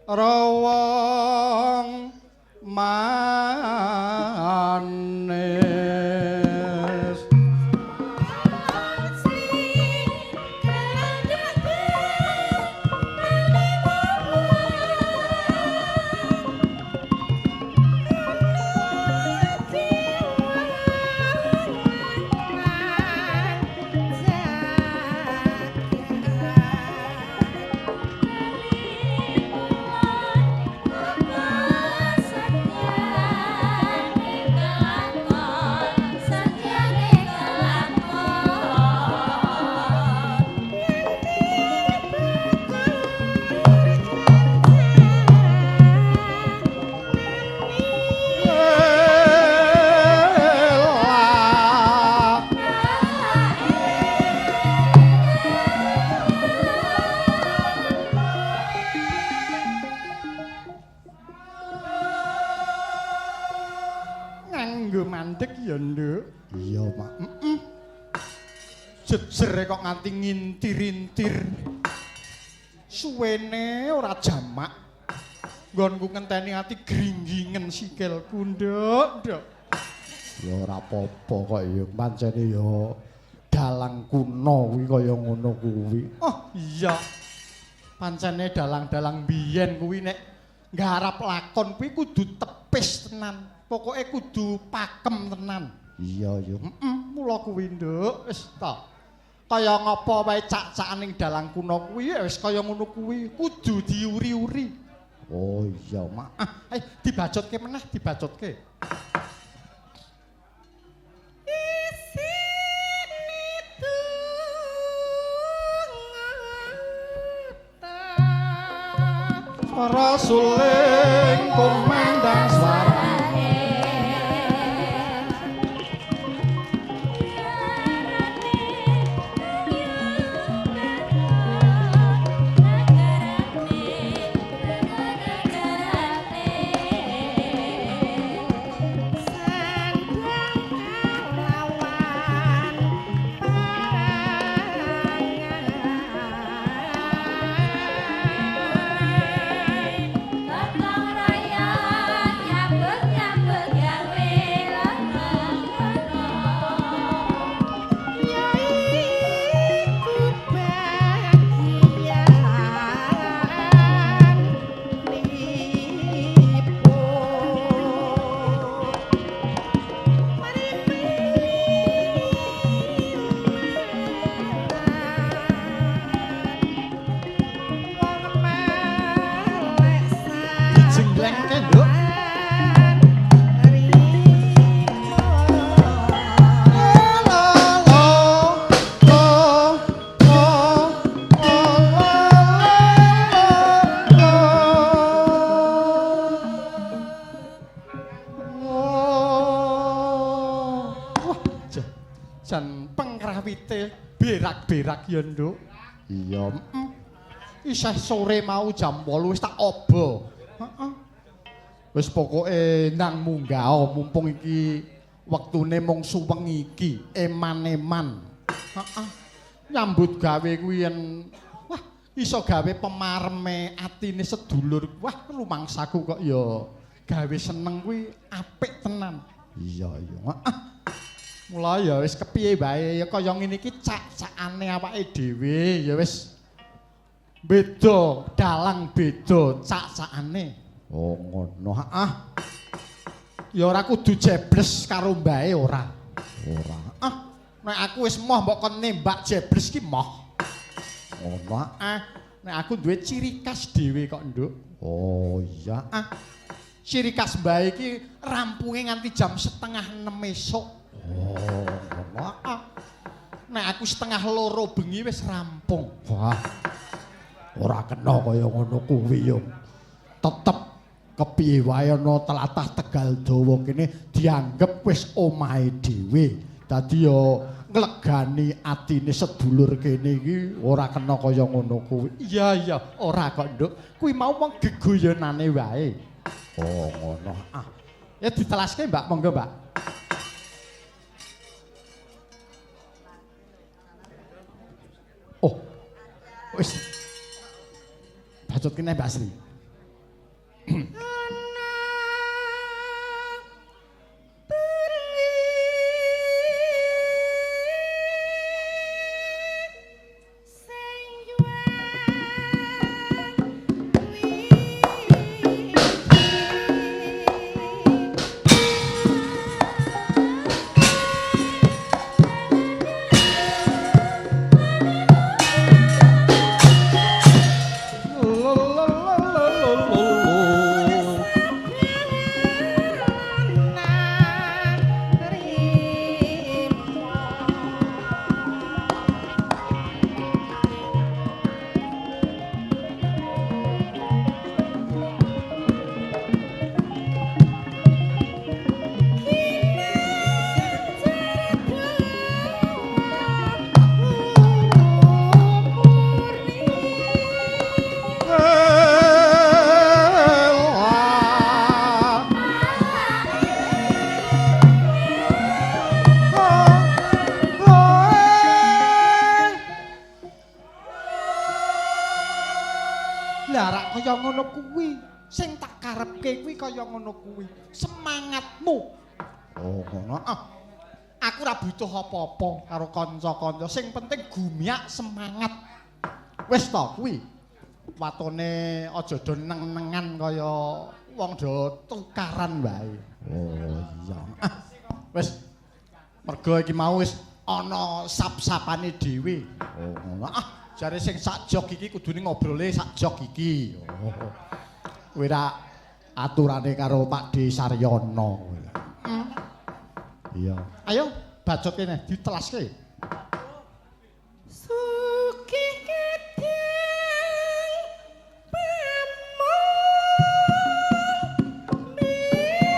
Rawong manis. Jejere kok nganti ngintir-intir. Suwene ora jamak. Nggonku ngenteni ati gringgingen sikilku, Nduk, Nduk. Ya ora apa-apa kok ya, pancene ya dalang kuno kuwi kaya ngono kuwi. Oh iya. Pancene dalang-dalang biyen kuwi nek nggarap lakon kuwi kudu tepis tenan. Pokoke kudu pakem tenan. Iya ya. Heeh, mula kuwi, Nduk. Wis ta. Kaya ngapa wae cak-cakaning dalang kuno kuwi wis kaya ngono kuwi, kudu diuri-uri. Oh iya, Mak. Ah, ayo dibacotke meneh, dibacotke. Swara suling kumandang swara. Berak-berak ya, Nduk. Iya, Isih sore mau jam 8 wis tak obo. Heeh. Wis pokoke nang munggah mumpung iki wektune mung suwengi iki, eman-eman. Heeh. Nyambut gawe kuwi yen wah iso gawe pemareme atine sedulur. Wah, rumangsaku kok ya gawe seneng kuwi apik tenan. Iya, iya. Heeh. Mula ya wis kepiye wae ya kaya ngene iki cak-cakane awake dhewe ya wis beda dalang beda cak-cakane. Oh ngono. Heeh. Ya ora kudu jebles karo mbae ora. Ora. Heeh. Nek aku wis moh mbok kon nembak jebles ki moh. Ngono. Heeh. Nek aku duwe ciri khas dhewe kok, Nduk. Oh iya. Heeh. Ciri khas mbae iki rampunge nganti jam 5:30 esuk. Oh, ngono. Nek aku 1:30 bengi wis rampung. Wah. Ora kena kaya ngono kuwi yo. Tetep kepiye wae ana tlatah Tegal Dawa kene dianggep wis omahe dhewe. Dadi yo nglegani atine sedulur kene iki ora kena kaya ngono kuwi. Iya iya, ora kok, Nduk. Kuwi mau mung geguyonane wae. Oh, ngono. Ah. Ya ditelaske, Mbak, monggo, Mbak. Oh. Wis. Bacot kene Mbak Sri. Lah rak kaya ngono kuwi. Sing tak karepke kuwi kaya ngono kuwi. Semangatmu. Oh, ngono. Ah. Aku ora butuh apa-apa karo kanca-kanca. Sing penting gumyak semangat. Wis to kuwi. Watone aja do neng-nengan kaya wong do tukaran wae. Oh iya. Ah, wis mergo iki mau wis ana sap-sapane dhewe. Oh ngono. Ah, jare sing sak jog iki kudune ngobrole sak jog iki. Oh. Kuwi ra aturane karo Pak D Saryono. Iya. Ayo bacot kene ditelaske. Sugih kedeng pamong mitra.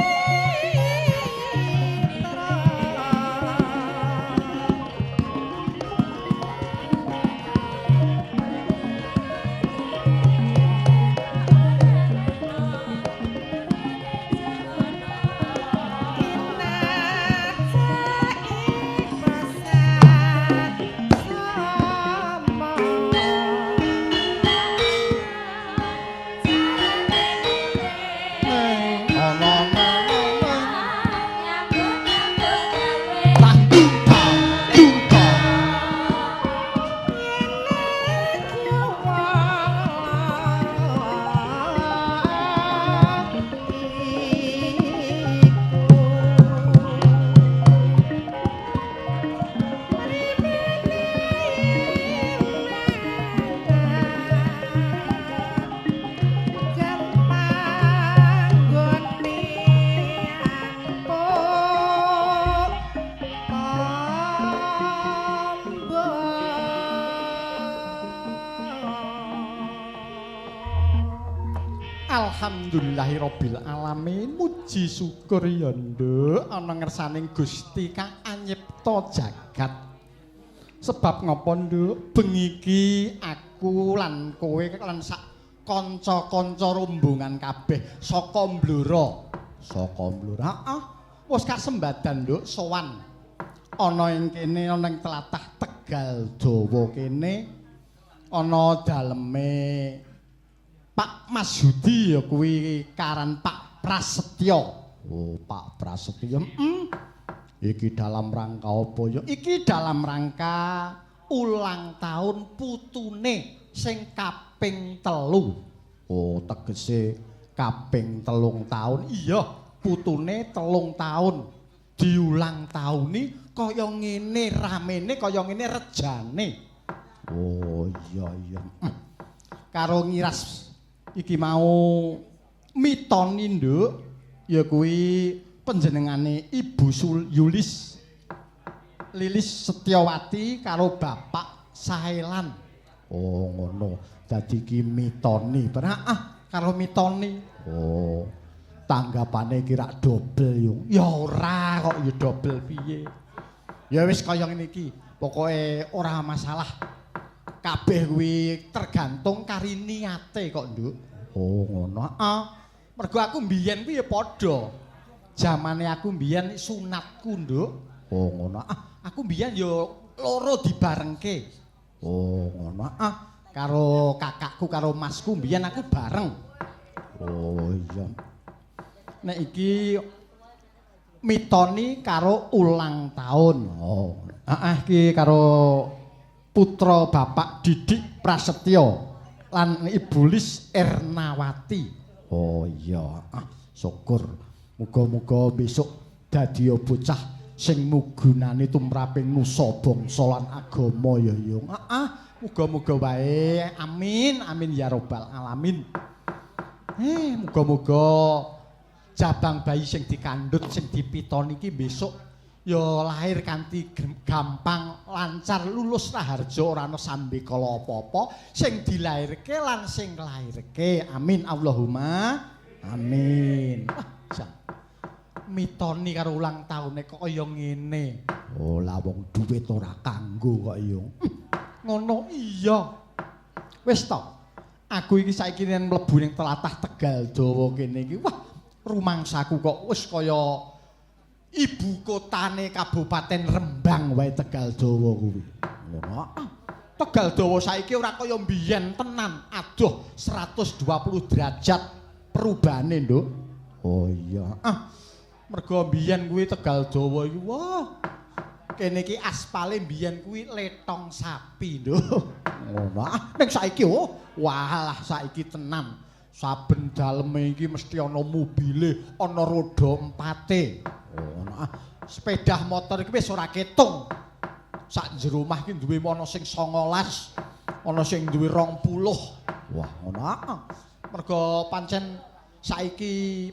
Alhamdulillahirabbil alamin. Muji syukur ya nduk ana ngersaning Gusti kang anyipta jagat. Sebab ngapa nduk bengi iki aku lan kowe lan sak kanca-kanca rombongan kabeh saka Blora. Saka Blora. Heeh. Wis kasembadan nduk sowan ana ing kene ana ing tlatah Tegal Dawa kene ana daleme Pak Mas Yudi ya kuwi karan Pak Prasetyo. Oh, Pak Prasetyo. Iki dalam rangka apa ya? Iki dalam rangka ulang tahun putune sing kaping 3. Oh, tegese kaping 3 taun. Iya, putune 3 taun. Diulang tahuni kaya ngene ramene, kaya ngene rejane. Oh, iya iya. Karo ngiras iki mau mitoni nduk ya kuwi panjenengane Ibu Yulis Lilis Setiawati karo Bapak Saelan. Oh ngono. Dadi iki mitoni. Ah, karo mitoni. Oh, tanggapane iki rak dobel yo. Ya ora kok ya dobel piye. Ya wis kaya ngene iki. Pokoke ora masalah. Kabeh kuwi tergantung kari niate kok, Nduk. Oh, ngono. Heeh. Mergo aku mbiyen kuwi ya padha. Jamane aku mbiyen sunatku, Nduk. Oh, ngono. Ah, aku mbiyen ya loro dibarengke. Oh, ngono. Ah, karo kakakku karo masku mbiyen aku bareng. Oh, iya. Nek iki mitoni karo ulang tahun. Oh. Heeh, iki karo putra Bapak Didik Prasetyo lan Ibu Lis Ernawati. Oh iya, ah, syukur. Muga-muga besok dadi bocah sing mugunane tumraping nusa bangsa lan agama ya yung. Ah, muga-muga wae. Amin, amin ya robbal alamin. Muga-muga jabang bayi sing dikandhut sing dipitoni iki besok ya lahir kanthi gampang, lancar, lulus raharja, ora ana sambekala apa-apa, sing dilairke lan sing nglairke. Amin Allahumma amin. Wah, jan. Mitoni karo ulang taune kok kaya ngene. Oh, lah wong duit ora kanggo kok yo. Ngono iya. Wis to. Aku iki saiki yen mlebu ning tlatah Tegal Dawa kene iki, wah, rumangsaku kok wis kaya ibu kotane Kabupaten Rembang wae Tegal Dawa kuwi. Ngono. Tegal Dawa saiki ora kaya mbiyen tenan. Aduh, 120 derajat perubahane, Nduk. Oh iya. Ah. Mergo mbiyen kuwi Tegal Dawa iki wah. Kene iki aspale mbiyen kuwi letong sapi, Nduk. Ngono. Ah, ning saiki oh, walah saiki tenan. Saben daleme iki mesti ana mobile, ana roda empate. Ngono. Ah, sepeda motor iki wis ora ketung. Sak jero omah iki duwe ana sing 19, ana sing duwe 20. Wah, ngono ah. Mergo pancen saiki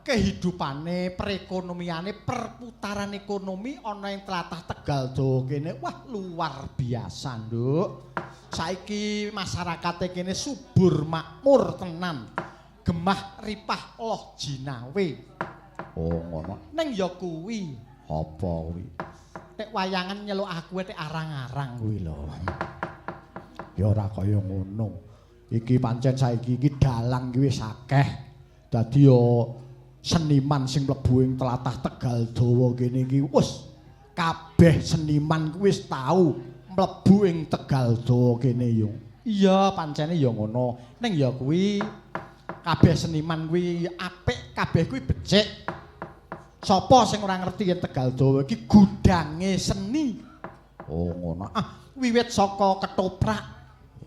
kehidupane, perekonomiane, perputaran ekonomi ana ing tlatah Tegal Dawa kene wah luar biasa, Nduk. Saiki masyarakate kene subur makmur tenan. Gemah ripah loh jinawe. Oh, ngono. Ning ya kuwi. Apa kuwi? Tek wayangan nyeluk aku tek arang-arang kuwi lho. Ya ora kaya ngono. Iki pancen saiki iki dalang iki wis akeh. Dadi ya seniman sing mlebu ing tlatah Tegal Dawa kene iki wis kabeh seniman kuwi wis tau mlebu ing Tegal Dawa kene yo. Iya, pancene ya ngono. Ning ya kuwi kabeh seniman kuwi apik, kabeh kuwi becik. Sapa sing ora ngerti yen Tegal Dawa iki gudange seni? Oh ngono. Ah, wiwit saka ketoprak.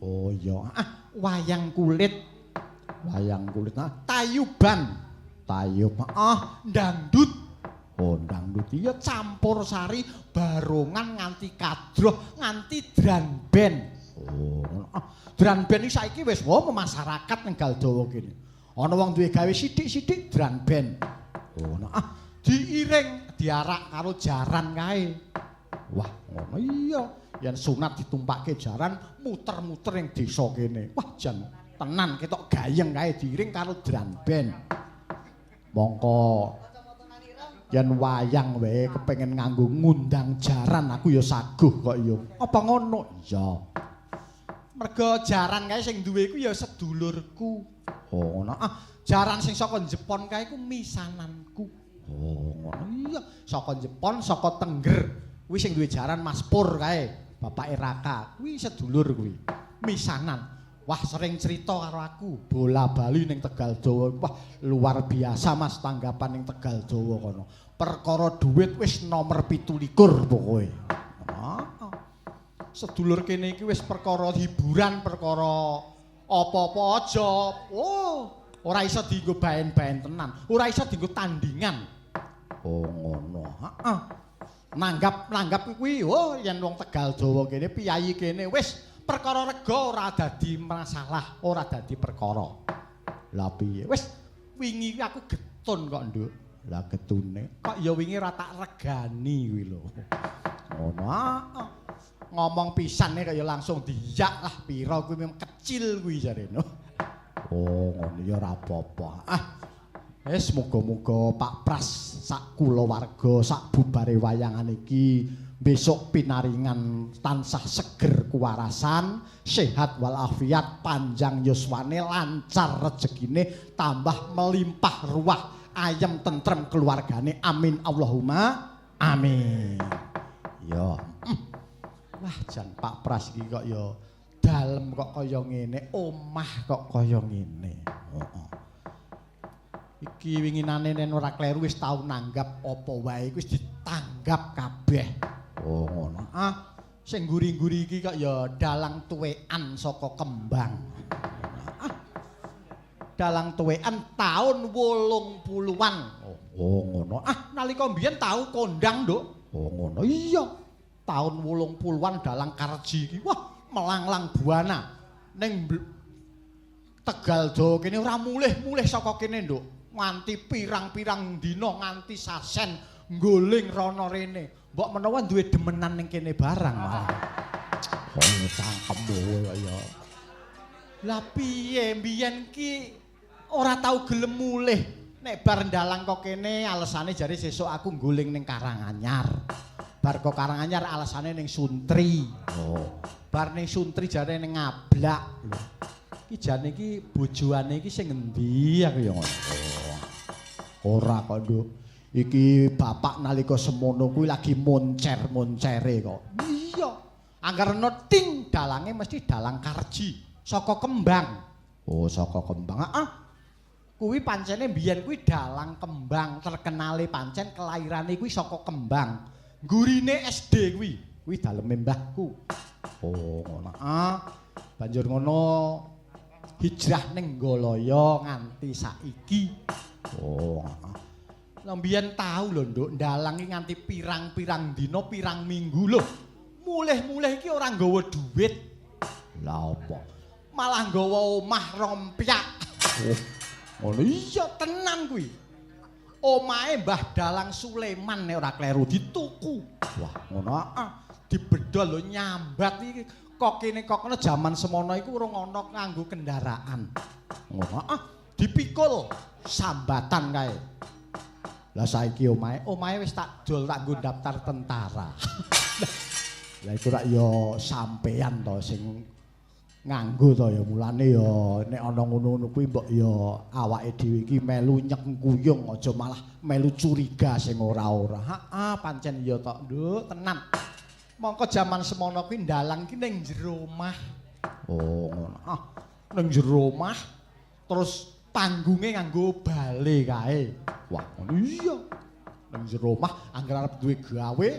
Oh iya. Ah, wayang kulit. Wayang kulit. Ah, tayuban. Tayub. Ah, dangdut. Oh, dangdut iya campur sari barongan nganti kadroh, nganti drum band. Oh, ngono. Ah, drum band iki saiki wis wae masyarakat ning Tegal Dawa kene. Ana wong duwe gawe sithik-sithik drum band. Oh, ngono. Ah, diiring diarak karo jaran kae. Wah, ngono iya. Yen sunat ditumpake jaran muter-muter ing desa kene. Wah, jan tenan ketok gayeng kae diiring karo drum band. Mongko yen wayang wae kepengin nganggo ngundang jaran aku ya saguh kok ya. Apa ngono? Iya. Mergo jaran kae sing duwe iku ya sedulurku. Oh, ngono. Ah, jaran sing saka Jepon kae iku misananku. Oh, ngono. Iya, saka Jepon, saka Tengger. Kuwi sing duwe jaran Mas Pur kae, bapake Raka. Kuwi sedulur kuwi. Misanan. Wah, sering cerita karo aku, bola-bali ning Tegal Dawa. Wah, luar biasa Mas tanggapan ning Tegal Dawa kono. Perkara duit wis nomor 27 pokoke. Heeh. Sedulur kene iki wis perkara hiburan, perkara apa-apa aja. Oh, ora iso dienggo baen-baen tenan, ora iso dienggo tandingan. Oh, ngono. Heeh. Nanggap-nanggap kuwi oh yen wong Tegal Dawa kene piyayi kene wis perkara rega ora dadi masalah, ora dadi perkara. Lah piye? Wis wingi kuwi aku getun kok, Nduk. Lah getune kok ya wingi ora tak regani kuwi lho. Ngono. Heeh. Ngomong pisane kaya langsung diyak lah pira kuwi memang kecil kuwi jarene. Oh, ngono ya ora apa-apa. Ah. Wis muga-muga Pak Pras sak kulawarga sak bubare wayangan iki besok pinaringan tansah seger kuwarasan, sehat walafiat, panjang yuswane, lancar rejekine, tambah melimpah ruah, ayem tentrem keluargane. Amin Allahumma amin. Ya. Wah, jan Pak Pras iki kok ya dalem kok kaya ngene, omah kok kaya ngene. Heeh. Iki winginane nen ora kleru wis tau nanggap apa wae wis ditanggap kabeh. Oh ngono. Ah, sing nguri-nguri iki kok ya dalang tuwekan saka Kembang. Ah. Dalang tuwekan taun 80-an. Oh ngono. Ah, nalika mbiyen tau kondang, Nduk. Oh ngono. Iya. Taun 80-an dalang Karji iki wah melanglang buana ning Tegal Dawa kene ora mulih-mulih saka kene, Nduk. Nganti pirang-pirang dina nganti sasen nggoling rono rene. Mbok menawa duwe demenan ning kene barang malah. Oh, cangkem kowe ya. Lah piye mbiyen ki ora tau gelem mulih. Nek bar ndalang kok kene alesane jare sesuk aku nggoling ning Karanganyar. Bar kok Karanganyar alasane ning Suntri. Oh. Bar ning Suntri jare ning Ngablak. Lho. Iki jane iki bojoane iki sing ngendi aku ya ngono. Ora kok, Nduk. Iki bapak nalika semono kuwi lagi moncer-moncere kok. Iya. Angger ana ting dalange mesti dalang Karji saka Kembang. Oh, saka Kembang. Heeh. Kuwi pancene mbiyen kuwi dalang Kembang, terkenale pancen kelairane kuwi saka Kembang. Nggurine SD kuwi, kuwi daleme mbahku. Oh, ngono. Ah, banjur ngono hijrah ning Golaya nganti saiki. Oh, heeh. Lah mbiyen tau lho, Nduk, ndalang iki nganti pirang-pirang dina, pirang minggu lho. Mulih-mulih iki ora nggawa dhuwit. Lah apa? Malah nggawa omah rompyak. Oh, ngono iya tenan kuwi. Omahe Mbah Dalang Sulaiman nek ora kleru dituku. Wah, ngono ah. Dibedol lho nyambat iki kok kene kok kono jaman semono iku urung ana nganggo kendaraan. Ngono ah, dipikul sambatan kae. Lah saiki omahe, omahe wis tak dol tak nggo daftar tentara. Lah iku rak ya sampean to sing nganggo to ya, mulane ya nek ana ngono-ngono kuwi mbok ya awake dhewe iki melu nyengkuyung, aja malah melu curiga sing ora-ora. Heeh, pancen ya tok, Nduk, tenan. Mongko jaman semono kuwi ndalang ki ning jero omah. Oh, ngono. Ah, ning jero omah terus panggunge nganggo bale kae. Wah, ngono iya. Ning jero omah angger arep duwe gawe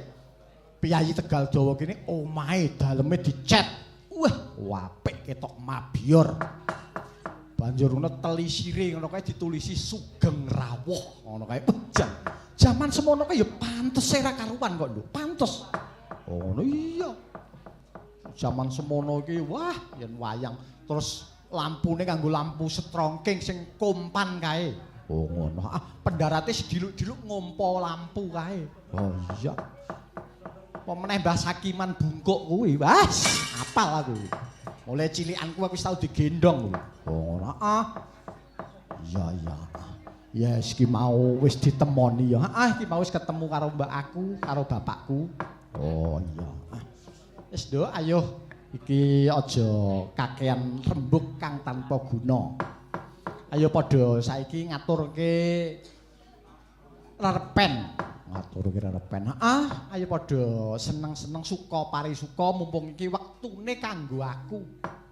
piyayi Tegal Dawa kene omahe daleme dicet. Wah, apik ketok mabior. Banjur ngono telisire ngono kae ditulisi Sugeng Rawuh ngono kae. Jan. Jaman semono kae ya pantes ora karuan kok, Nduk. Pantes. Oh, ngono iya. Jaman semono iki wah yen wayang terus lampune nganggo lampu setrongking sing kompan kae. Oh, ngono. Ah, pendarate sediluk-diluk ngompo lampu kae. Oh iya. Apa meneh Mbah Sakiman bungkuk kuwi. Wah, apal aku. Mulai cilikanku aku wis tau digendong kuwi. Oh, ngono. Ah. Iya, iya. Yes, iki mau wis ditemoni ya. Ah, iki mau wis ketemu karo mbak aku, karo bapakku. Oh iya. Ah. Wis, Nduk, ayo. Iki aja kakean rembug kang tanpa guna. Ayo padha saiki ngaturke rerepen. Ngaturke rerepen. Ah, ayo padha seneng-seneng suka parisuka mumpung iki wektune kanggo aku.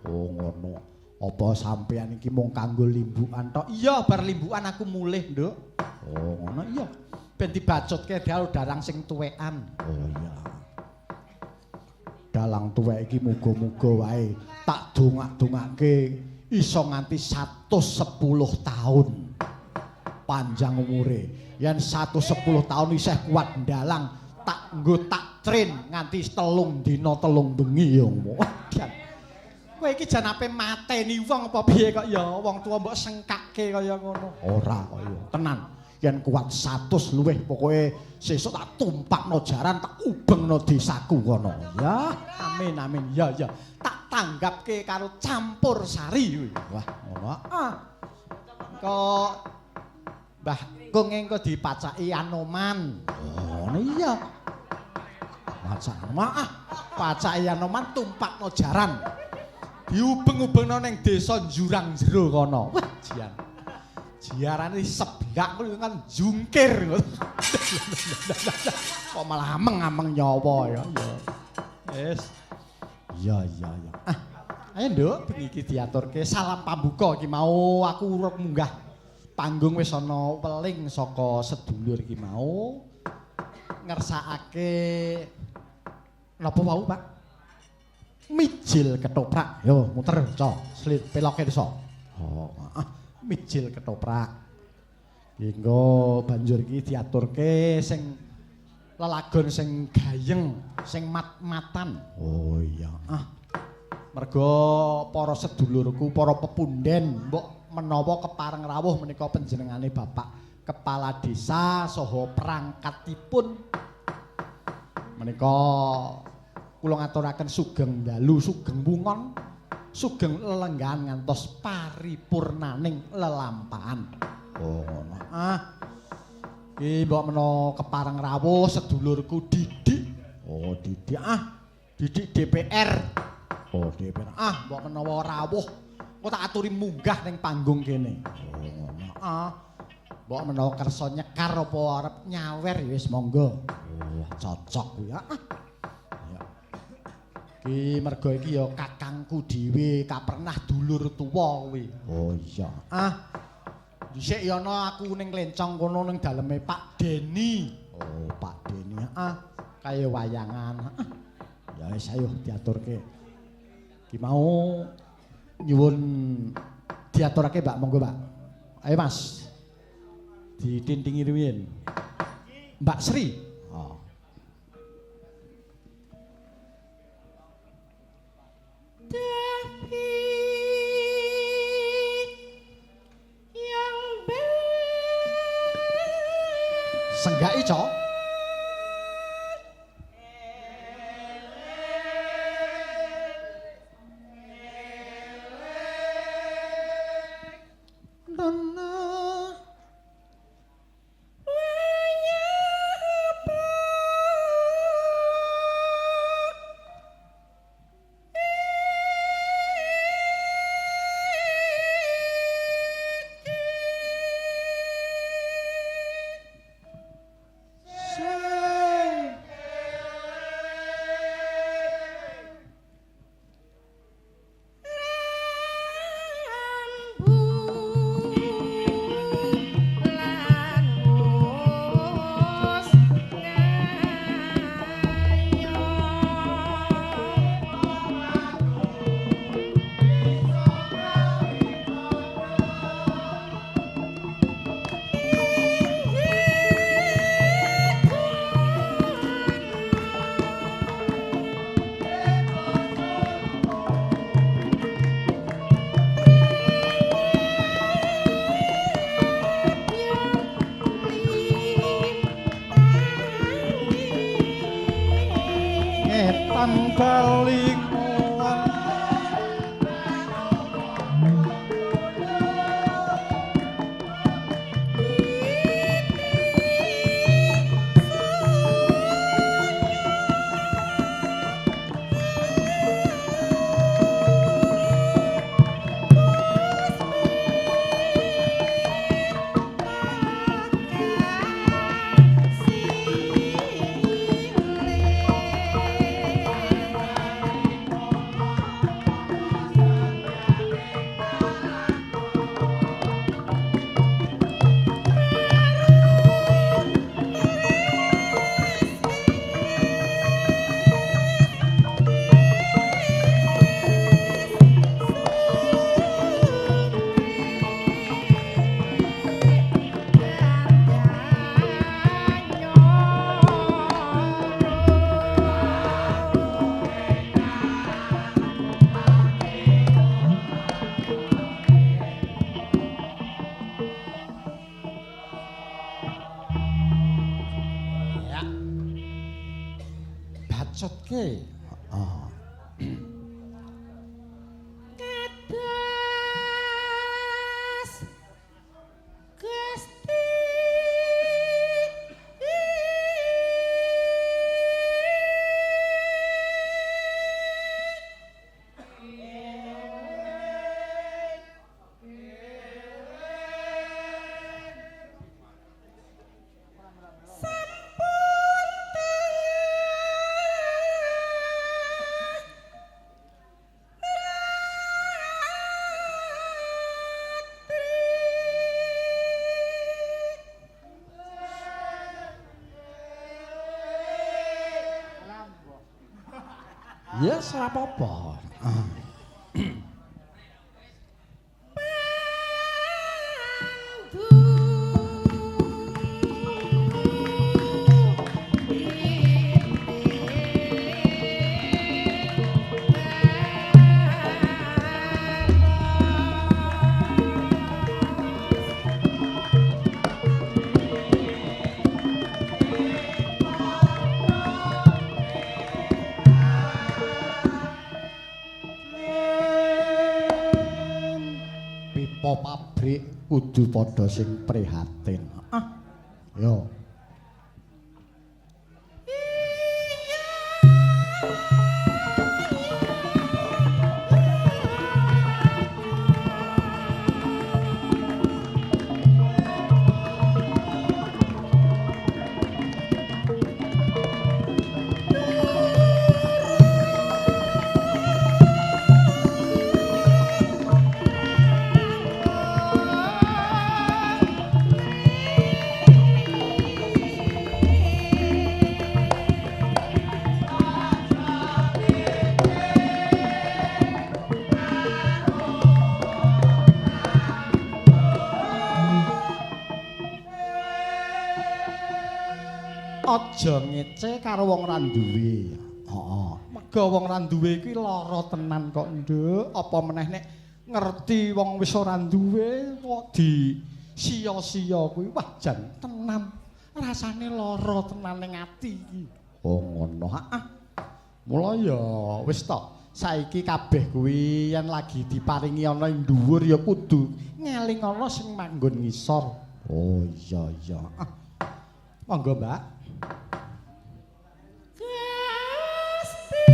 Oh ngono. Apa sampean iki mung kanggo limbukan tok? Iya, bar limbukan aku mulih, Nduk. Oh ngono iya. Ben dibacutke karo dalang sing tuwekan. Oh iya. Dalang tuwek iki muga-muga wae tak dongak-dongake iso nganti 110 tahun panjang umure. Yen 110 tahun isih kuat ndalang tak nggo tak trin nganti 3 dina 3 bengi ya. Wah, jan. Kowe iki jan ape mateni wong apa piye kok ya wong tuwa mbok sengkake kaya ngono. Ora kok ya, tenan. Yen kuat 100 luwih pokoke sesuk tak tumpakno jaran tak ubengno desaku kono. Ya, amin amin. Ya ya. Tak tanggapke karo campur sari kuwi. Wah, ngono. Ah. Kok Mbah Kung engko dipacaki Anoman. Oh, iya. Pacak ah, pacaki Anoman tumpakno jaran. Diubeng-ubengno ning desa Jurang Jero kono. Wah, jian. Jiarane seblak kuwi kan jungkir. Kok malah ameng-ameng nyawa ya. Wis. Iya iya iya. Ah, ayo Nduk, bengi iki diaturke salam pambuka iki mau aku urung munggah panggung wis ana weling saka sedulur iki mau ngersakake napa wau, Pak? Mijil ketoprak. Yo muter, co. Slit peloke iso. Oh, ah, mijil ketoprak. Engko banjur iki diaturke sing lelagon sing gayeng, sing mat-matan. Oh iya. Ah. Mergo para sedulurku, para pepunden, mbok menawa kepareng rawuh menika panjenengane Bapak Kepala Desa saha perangkatipun menika kula ngaturaken sugeng dalu, sugeng wungon, sugeng lelenggahan ngantos paripurnaning lelampahan. Oh ngono. Ah. Iki mbok menawa kepareng rawuh sedulurku Didik. Oh Didik. Ah, Didik DPR. Oh DPR. Ah, mbok menawa rawuh engko tak aturi munggah ning panggung kene. Oh ngono. Ah. Mbok menawa kersa nyekar apa arep nyawer ya wis monggo. Oh, cocok kuwi. Ah. Ya. Ki mergo iki ya kakangku dhewe, kapernah dulur tuwa kuwi. Oh iya. Ah. Dhisik ya ana aku ning lencong kono ning daleme Pak Deni. Oh, Pak Deni. Ah, kaya wayangan. Ah. Ya wis ayo diaturke. Ki mau nyuwun diaturake, Mbak, monggo, Mbak. Ayo, Mas. Ditintingi rumiyin. Mbak Sri. Oh. Tapi yang Senggaki, Cok. Ngetan bali kulon. Ya. Bacotke. Heeh. Kados Gusti sampun tengah Ya ora apa-apa. Ah. Pipa pabrik kudu padha sing prihatin. Ah. Yo. Aja ngece karo wong ra duwe. Heeh. Merga wong ra duwe kuwi lara tenan kok, Nduk. Apa meneh nek ngerti wong wis ora duwe kok di sia-sia kuwi wah jan tenan. Rasane lara tenan ning ati iki. Oh ngono. Heeh. Mula ya wis to. Saiki kabeh kuwi yen lagi diparingi ana ing dhuwur ya kudu ngeling ana sing manggon ngisor. Oh iya iya. Ah. Monggo, Mbak. Gusti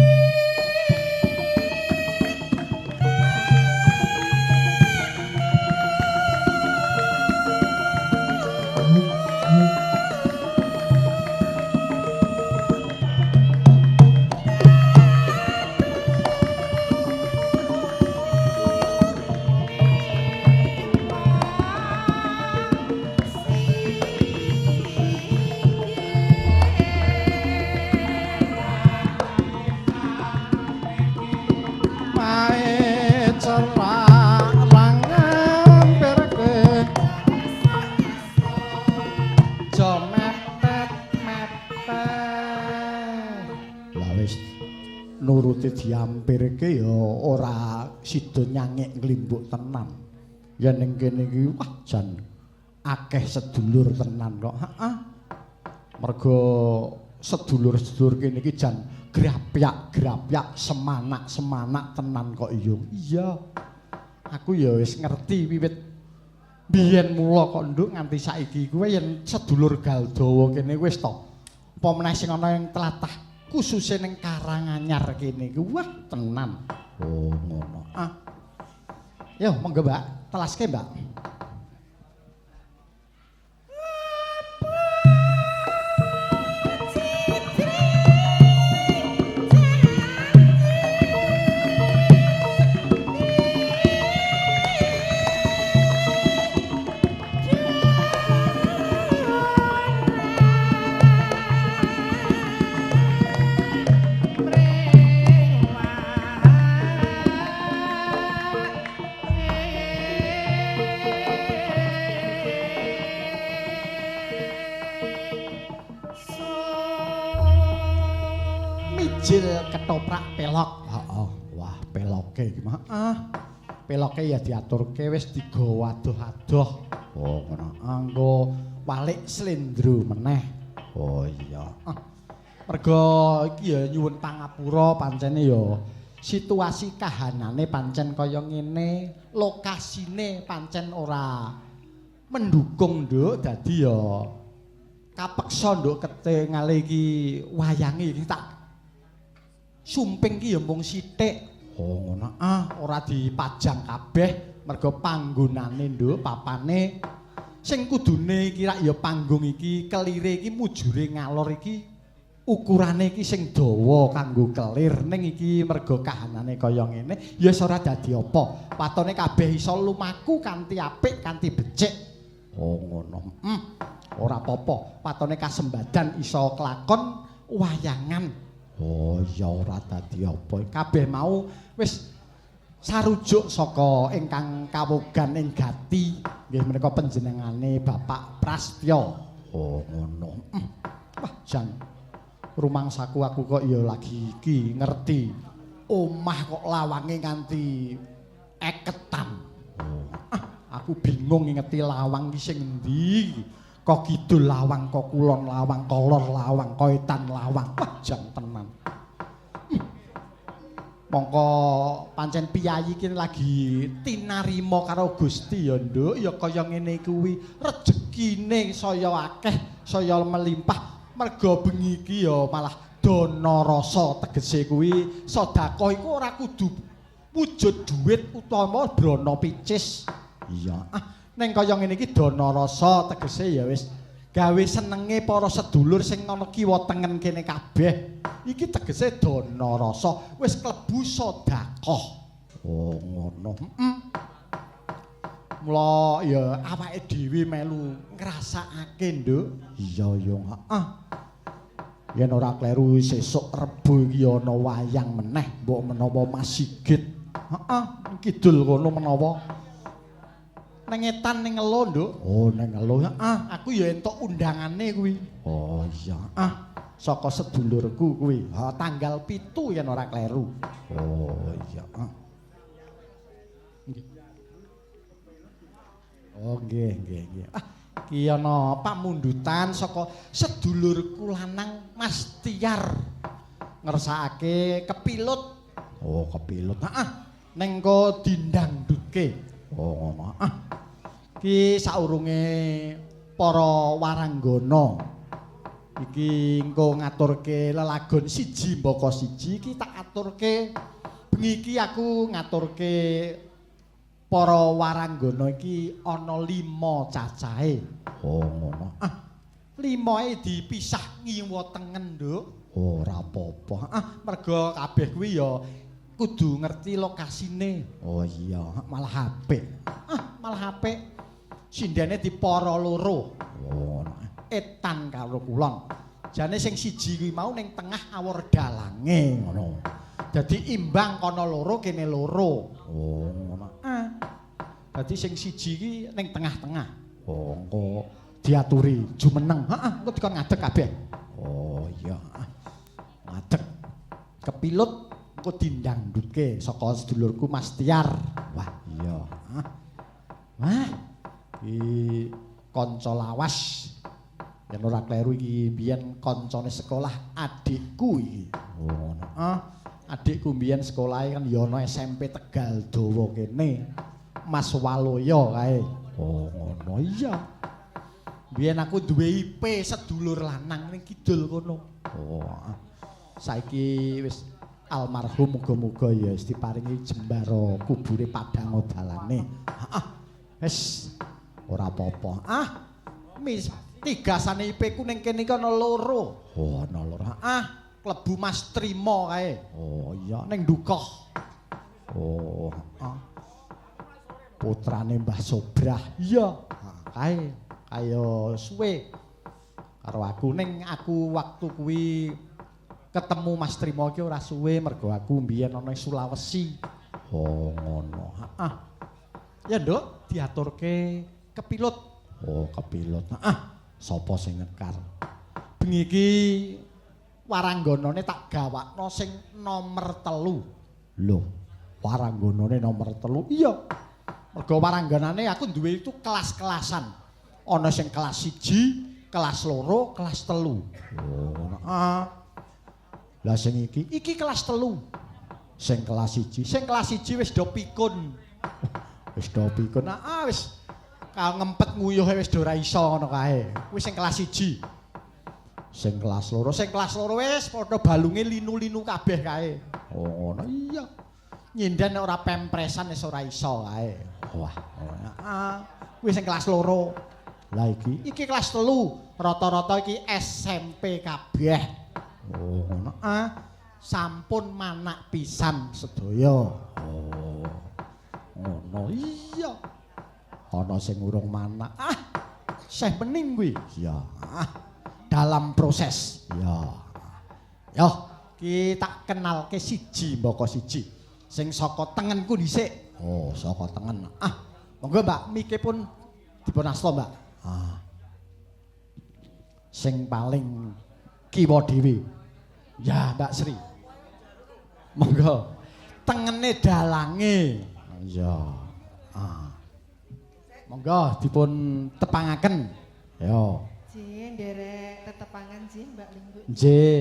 Mae cerak langampirke aja mepet-mepet. Lah wis nuruti diampirke ya ora sida nyangik nglimbuk tenan. Yen ning kene iki wah jan akeh sedulur tenan kok. Heeh. Merga sedulur-sedulur kene iki jan grapyak-grapyak semanak-semanak tenan kok iya. Iya. Aku ya wis ngerti wiwit biyen mula kok Nduk nganti saiki kuwi yen sedulur Galdawa kene wis to. Apa meneh sing ana ing tlatah khususe ning Karanganyar kene iki wah tenan. Oh ngono. Ah. Yo monggo Mbak, telaske Mbak. Mijil ketoprak pelok. Heeh. Wah, peloke iki mah. Ah. Peloke ya diaturke wis digawa adoh-adoh. Oh, ngono. Anggo walik slendro meneh. Oh iya. Ah. Merga iki ya nyuwun pangapura pancene ya situasi kahanane pancen kaya ngene, lokasine pancen ora mendukung, Nduk. Dadi ya kapeksa Nduk kete ngale iki wayange iki tak sumping ki ya mung sithik. Oh ngono. Ah, ora dipajang kabeh merga panggonane Nduk, papane sing kudune iki rak ya panggung iki kelire iki mujure ngalor iki ukurane iki sing dawa kanggo kelir ning iki merga kahanane kaya ngene ya wis ora dadi apa. Watone kabeh iso lumaku kanthi apik kanthi becik. Oh ngono. Ora apa-apa. Watone kasembadan iso kelakon wayangan. Oh ya ora dadi apa. Kabeh mau wis sarujuk saka ingkang kawogan ing gati nggih menika panjenengane Bapak Prastya. Oh ngono. Wah jan rumangsaku aku kok ya lagi iki ngerti omah kok lawange nganti eketan. Oh, ah, aku bingung ngingeti lawang iki sing endi. Kok kidul lawang, kok kulon lawang, kolor lawang, koetan lawang. Wah jan tenan. Mongko pancen piyayi iki lagi tinarima karo Gusti ya Nduk, ya kaya ngene kuwi rejekine saya akeh, saya melimpah. Merga bengi iki ya malah dana rasa tegese kuwi sedekah iku ora kudu wujud dhuwit utawa brana picis. Iya. Ah, ning kaya ngene iki dana rasa tegese ya wis gawe senenge para sedulur sing ana kiwa tengen kene kabeh. Iki tegese dana rasa wis klebu sedekah. Oh ngono. Heeh. Mula ya awake dhewe melu ngrasakake, Nduk. Iya ya, heeh. Yen ora kleru sesuk Rebo iki ana wayang meneh, mbok menawa Mas Sigit. Heeh, kidul kono menawa. Nang etan ning Ngelo, Nduk. Oh, nang Ngelo. Heeh, aku ya entuk undangane kuwi. Oh iya. Ah, saka sedulurku kuwi. Ha, tanggal 7 yen ora kleru. Oh iya. Ah. Oh nggih, nggih, nggih. Ah, iki ana pamundutan saka sedulurku lanang Mas Tiar. Ngersakake kepilut. Oh, kepilut. Heeh. Ning ko dindangdutke. Oh, ngono. Ah. Iki saurunge para waranggana iki engko ngaturke lelagon siji mbaka siji iki tak aturke bengi iki aku ngaturke para waranggana iki ana 5 cacahe. Oh ngono. Ah, limoe dipisah ngiwa tengen, Nduk. Oh, ora apa-apa. Ah, mergo kabeh kuwi ya kudu ngerti lokasine. Oh iya, malah apik. Ah, malah apik. Sindene dipara loro. Oh, ngono. Etan karo kulon. Jane sing siji kuwi mau ning tengah awor dalange ngono. Dadi imbang kono loro kene loro. Oh, ngono. Ah. Dadi sing siji iki ning tengah-tengah. Oh, engko diaturi jumeneng. Heeh, engko dikon ngadeg kabeh. Oh iya. Ngadeg. Kepilut engko dindangdutke saka sedulurku Mas Tiar. Wah, iya. Wah. Iki kanca lawas. Yen ora kleru iki mbiyen kancane sekolah adikku iki. Oh, ngono. Ah, adikku mbiyen sekolahe kan ya ana SMP Tegal Dawa kene. Mas Waloyo kae. Oh, ngono. Iya. Mbiyen aku duwe IP sedulur lanang ning kidul kono. Oh. Saiki wis almarhum, muga-muga ya wis diparingi jembara kubure padang dalane. Heeh. Wis ora apa-apa. Ah, mis tigasane IP ku ning kene iki ana loro. Oh, ana loro. Ah, klebu Mas Trimo kae. Oh iya, ning Dukoh. Oh, heeh. Putrane Mbah Sobrah. Iya, kae. Kaya suwe karo aku ning aku waktu kuwi ketemu Mas Trimo iki ora suwe mergo aku mbiyen ana Sulawesi. Oh, ngono. Heeh. Ya, Nduk, diaturke kepilut. Oh, kepilut. Heeh. Sapa sing nyekar? Bengi iki warangganane tak gawakno sing nomer 3. Lho, warangganane nomer 3? Iya. Mergo warangganane aku duwe itu kelas-kelasan. Ana sing kelas 1, kelas 2, kelas 3. Oh, ngono. Ah. Lah sing iki, iki kelas 3. Sing kelas 1, sing kelas 1 wis do pikun. Wis do pikun. Ah, wis ka ngempet nguyuhe wis do ora iso ngono kae. Kuwi sing kelas 1. Sing kelas 2, sing kelas 2 wis padha balunge linu-linu kabeh kae. Oh, ngono. Iya. Nyinden nek ora pempresan wis ora iso kae. Wah, ngono. Ah, kuwi sing kelas 2. Lah iki, iki kelas 3, rata-rata iki SMP kabeh. Oh, ngono. Ah, sampun manak pisan sedaya. Oh. Ngono. Iya. Ana sing urung manak. Ah, seh mening kuwi. Iya. Ah, dalam proses. Iya. Yo, ki tak kenalke siji mbaka siji. Sing saka tengenku dhisik. Oh, saka tengen. Ah, monggo Mbak, mike pun dipun asta, Mbak. Ah. Sing paling kiwa dhewe. Ya, Mbak Sri. Monggo. Tengene dalange. Iya. Ah. Monggo dipun tepangaken. Yo. Nggih, nderek tetepangan nggih Mbak Lingguk. Nggih.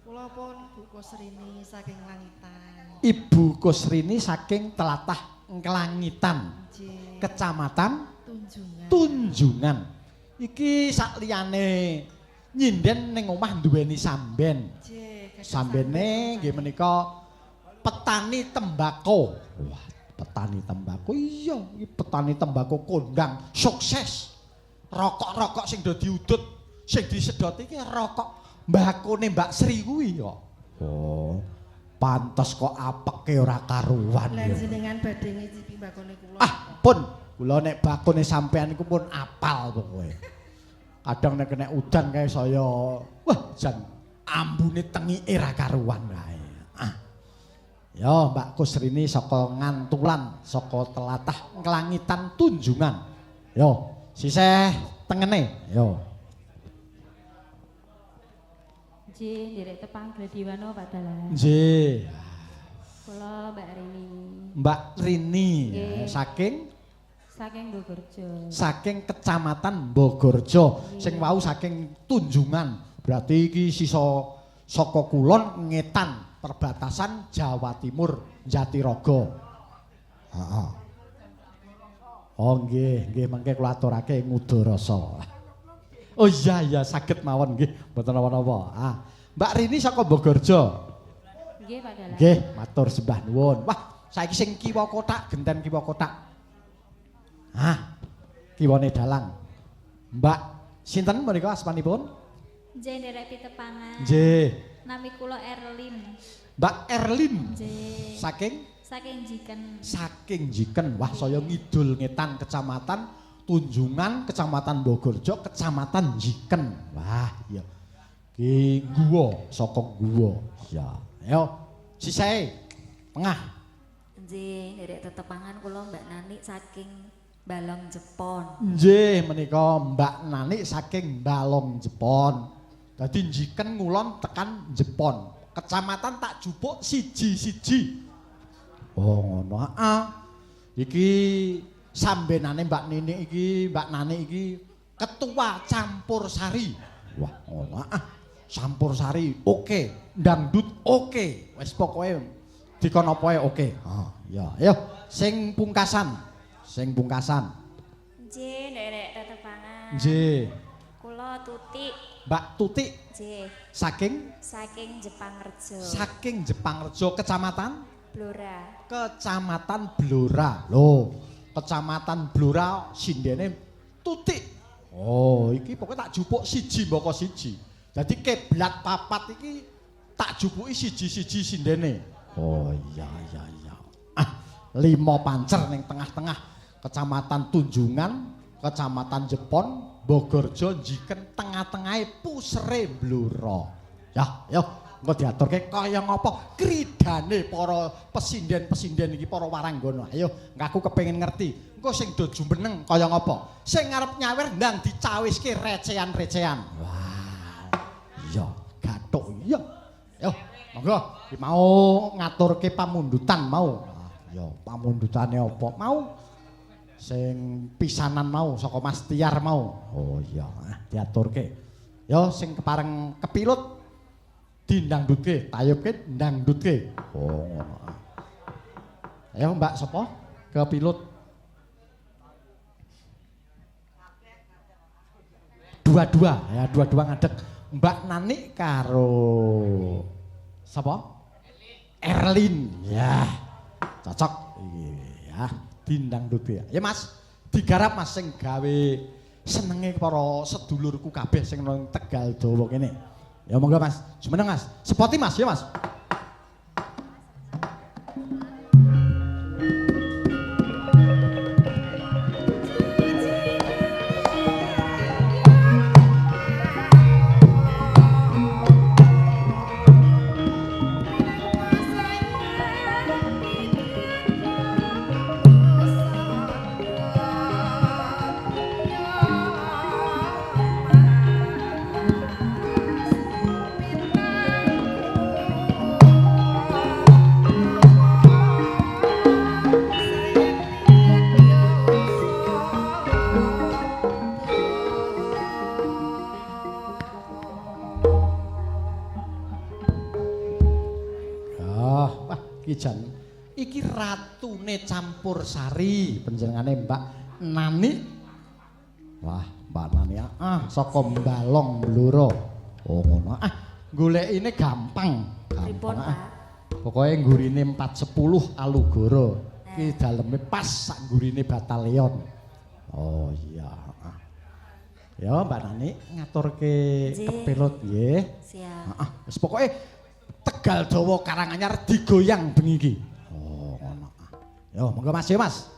Kula pun Bu Kusrini saking Langitan. Ibu Kusrini saking telatah Nglangitan. Nggih. Kecamatan Tunjungan. Tunjungan. Iki sak liyane nyinden ning omah duweni samben. Nggih. Sambene nggih menika petani tembakau. Wah, petani tembakau. Iya, iki petani tembakau kondang, sukses. Rokok-rokok sing do diudut, sing disedot iki rokok mbakone Mbak Sri kuwi kok. Oh, pantes kok apeke ora karuan. Lah jenengan badhe ngicipi mbakone kula. Ah, pun kula nek bakone sampean iku pun apal pokoke. Kadang nek kena udan kae saya wah jan ambune tengike ra karuan kae. Ah. Ya, Mbak Kusrini saka Ngantulan, saka telatah Nglangitan Tunjungan. Yo, sisih tengene. Yo. Nggih, nderek tepang Gladiwana Pak Dalang. Nggih. Kula Mbak Rini. Mbak Rini Nggih. Saking Saking Bogorjo. Saking Kecamatan Bogorjo, sing wau saking Tunjungan. Berarti iki sisa saka kulon ngetan perbatasan Jawa Timur Jatirogo. Heeh. Oh nggih, nggih mangke kula aturake Ngudarasa. Oh iya iya saged mawon nggih, mboten napa-napa. Ah, Mbak Rini saka Bogorjo. Nggih Pak Dalang. Nggih, matur sembah nuwun. Wah, saiki sing kiwa kotak, genten kiwa kotak. Ah, kiwane dalang. Mbak sinten menika asmanipun? Nggih nderek pitepangan. Nggih. Nami kula Erlin. Mbak Erlin. Nggih. Saking Saking Jiken. Saking Jiken. Wah, saya ngidul ngetan Kecamatan Tunjungan, Kecamatan Bogorjo, Kecamatan Jiken. Wah, iya. Ki guwa, saka guwa. Ya. Ayo, sisahe tengah. Nggih, nderek tetepangan kula Mbak Nani saking Balong Jepon. Nggih, menika Mbak Nani saking Balong Jepon. Dadi Jiken ngulon tekan Jepon. Kecamatan tak jupuk siji-siji. Oh, ngono. Heeh. Iki sambenane Mbak Nini iki, Mbak Nani iki ketua campur sari. Wah, ngono. Ah, campur sari oke, dangdut oke. Wis pokoke dikon apa ae oke. Ah, ya. Ayo sing pungkasan. Sing pungkasan. Nggih, nderek tetepangan. Nggih. Kula Tutik. Mbak Tutik. Nggih. Saking Saking Jepangrejo. Saking Jepangrejo, Kecamatan Blora. Kecamatan Blora. Lho, Kecamatan Blora sindene Tutik. Oh, iki pokoke tak jupuk siji mbaka siji. Dadi kiblat papat iki tak jupuki siji-siji sindene. Oh iya iya iya. Ah, 5 pancer ning tengah-tengah Kecamatan Tunjungan, Kecamatan Jepon, Bogorjo, Jiken, tengah-tengahe pusere Blora. Ya, yo engko diaturke kaya ngapa kridane para pesinden-pesinden iki para waranggana. Ayo, aku kepengin ngerti. Engko sing do jumeneng kaya ngapa? Sing arep nyawer ndang dicawiske recehan-recehan. Wah. Iya, gathuk iya. Yo, monggo iki mau ngaturke pamundutan mau. Ah, iya, pamundutane apa mau? Sing pisanan mau saka Mas Tiar mau. Oh iya, diaturke. Yo sing kepareng kepilut dindangdutke, tayubke ndangdutke. Oh ngono. Ayo Mbak sapa? Kepilut. Dua-dua, ya dua-dua ngadeg. Mbak Nani karo sapa? Erlin. Ya. Cocok iki ya. Dindangdutke. Ya Mas, digarap Mas sing gawe senenge para sedulurku kabeh sing nang Tegal Dawa kene. Ya monggo Mas, jumeneng Mas. Sepoti Mas ya Mas. Iki ratune campur sari panjenengane Mbak Nani. Wah, Mbak Nani ah saka Balong Blora. Oh ngono. Ah, golekine gampang. Pripun, Gampang ah. Pak? Pokoke nggurine 410 Alugoro. Iki daleme pas sak nggurine batalion. Oh iya. Ah. Ya Mbak Nani ngaturke kepilut nggih. Siap. Heeh, wis pokoke Tegal Dawa Karanganyar digoyang bengi iki. Oh, ngono. Yo, monggo Mas, yo Mas.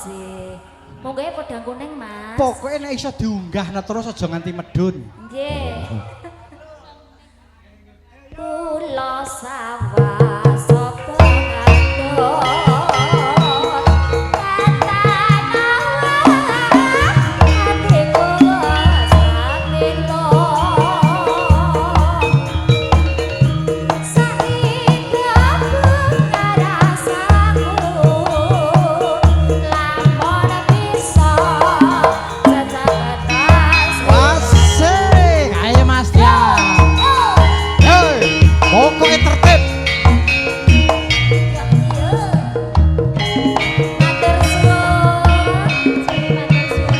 Nggih. Monggo podang kuning, Mas. Pokoke nek iso diunggahna terus aja nganti medun. Nggih. Kula sawah sapa ngadot Asik, ayo Mas Tian. Hei, pokoke tertib. Matur suwun. Matur suwun.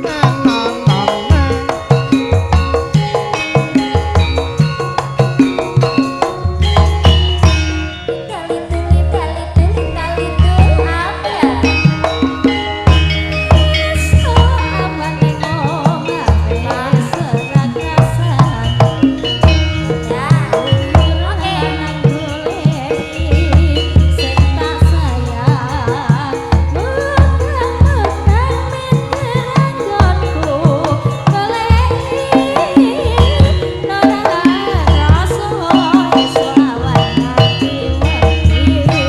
Na na na na. Tali tuli tali tuli tali tul apa? So awan ning omah wis ora krasan. Ya. Oke, nang goleki sing tak sayang. Mutang-mutang miteranggonku goleki ora rasa iso awan ati wedi.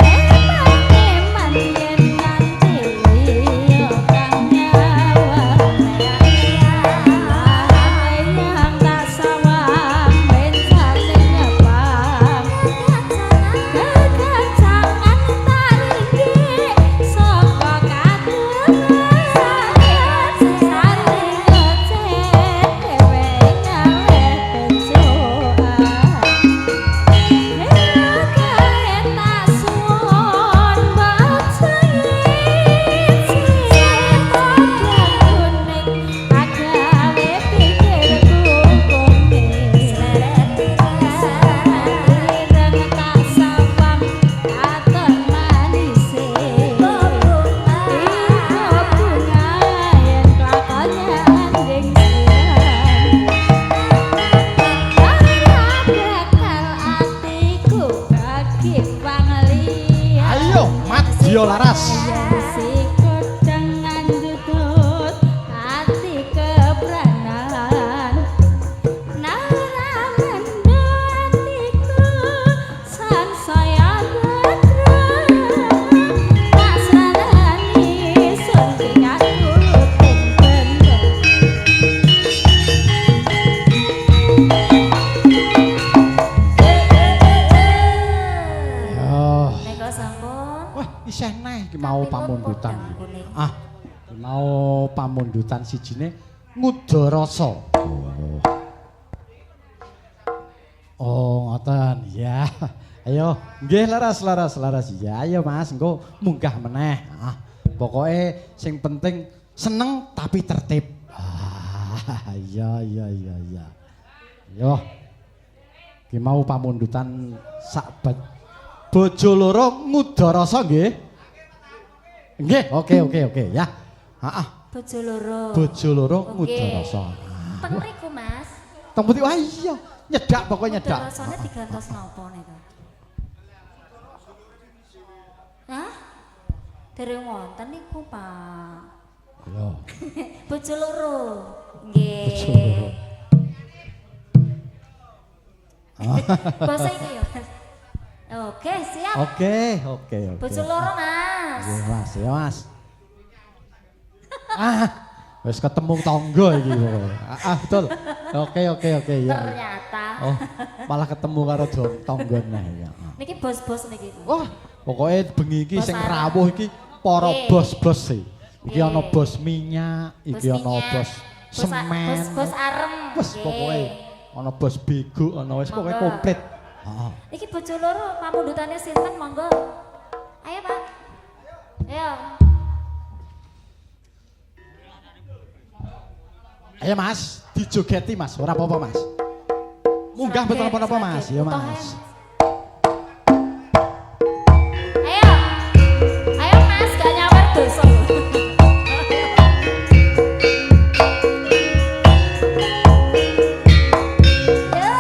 Eman-eman yen nganti liya kang nyawang yang tak sawang ben saling ngepang kekencangan taringgi saka kaduran saling ngecek dhewe ngalih bejoan. Ayo, Madya Laras. Oh. Nika sampun. Wah, isih neh iki mau Kapipun pamundutan. podang kuning. Ah, iki mau pamundutan sijine Ngudarasa. Oh, ngoten. Ya. Ayo, nggih laras laras laras. Ya, ayo Mas, engko munggah meneh. Ah, pokoke sing penting seneng tapi tertib. Ah, iya iya iya iya. Yo. Ki mau pamundutan sak bojo loro Ngudarasa nggih. Nggih, oke oke oke ya. Heeh, Bojo loro. bojo loro Oke. Ngudarasa. Teng mriku, Mas. Teng pundi? Wah iya, nyedak pokoknya nyedak. Udarasane digantos napa nika? Hah? Dereng wonten niku, Pak. Iya. Bojo loro. Nggih. Bojo loro. Basa iki ya, Mas. Oke, siap. Oke, oke, oke. Bojo loro, Mas. Iya, Mas, ya, Mas. Ah, wis ketemu tangga iki pokoke. Ah, betul. Oke, oke, oke, ya. Ternyata. Oh, malah ketemu karo tangga neh ya. Niki bos-bos niki. Wah, pokoke bengi iki Bos sing arang. rawuh iki para Nggih. bos-bos sih. Iki ana Nggih. bos minyak, iki Bos ana minyak, bos semen. Bos-bos areng. Wes Nggih. pokoke ana bos bego, ana wis pokoke Monggo. komplit. Heeh. Iki bojo loro pamundutane sinten monggo. Ayo, Pak. Ayo. Ayo Mas, dijogeti Mas, ora apa-apa Mas. Munggah betul apa-apa Mas, ya Utoh, Mas. Ayo. Ayo Mas, gak nyawer dosa. Yo.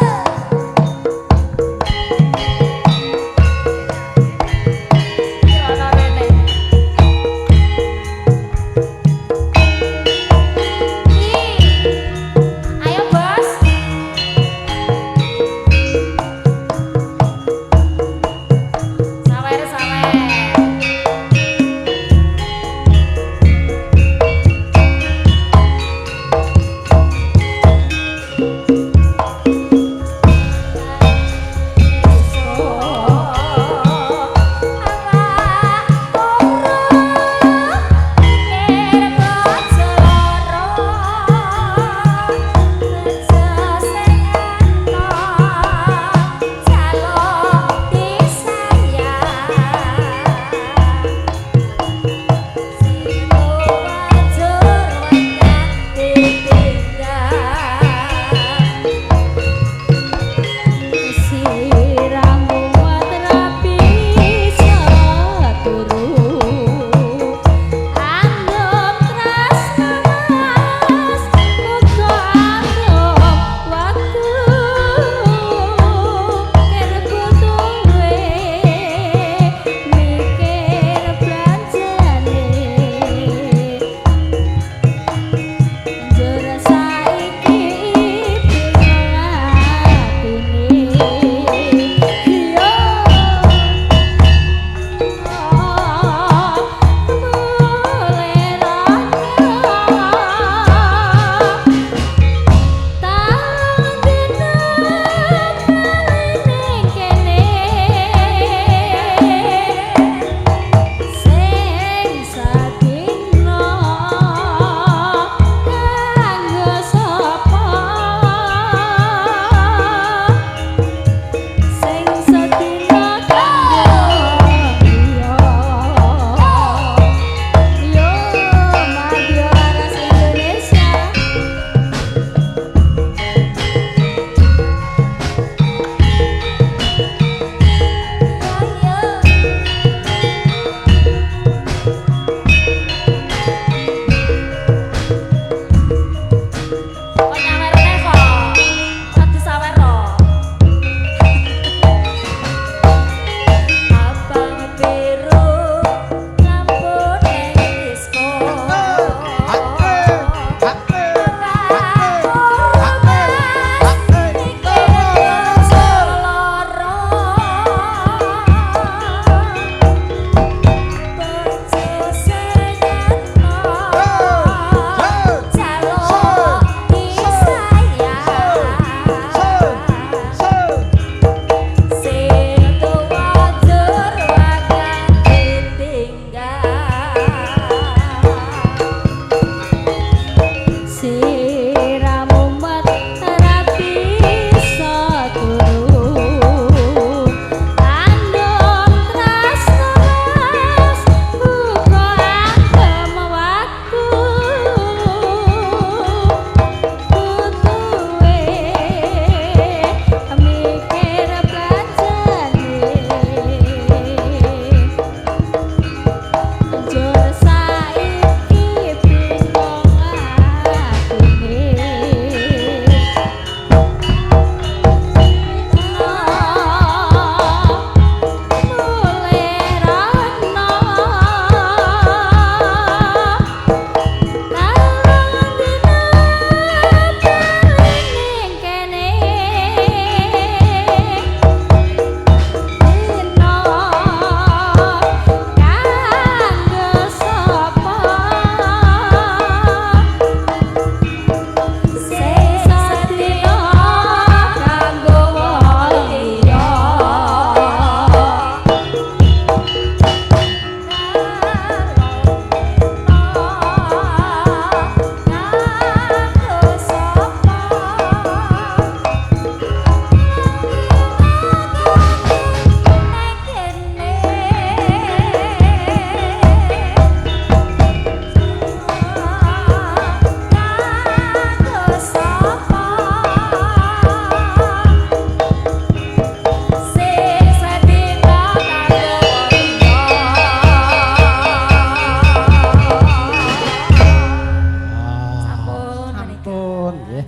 nuwun nggih.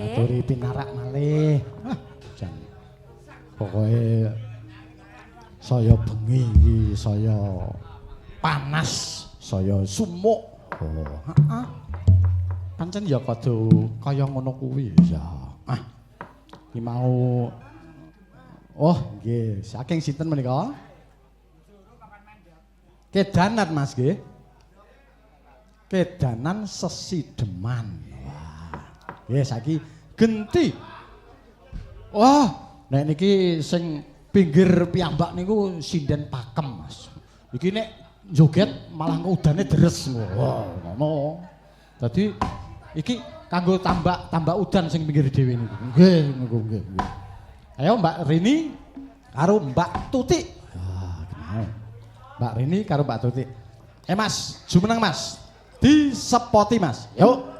Aturi pinarak malih. Ah, jan. Pokoke saya bengi iki saya panas, saya sumuk. Oh, heeh. Pancen ya kudu kaya ngono kuwi ya. Ah. Iki mau. Oh, nggih, saking sinten menika? Kedanan Mas nggih. Kedanan sesideman. Wah. Nggih saiki genti. Wah, nek niki sing pinggir piyambak niku sinden pakem, Mas. Iki nek joget malah udane deres. Wah, ngono. Dadi iki kanggo tambak udan sing pinggir dhewe niku. Nggih, niku nggih, nggih. Ayo Mbak Rini karo Mbak Tuti. Ah, kenal. Mbak Rini karo Mbak Tuti. Mas, jumeneng Mas. Disepoti Mas. Yuk.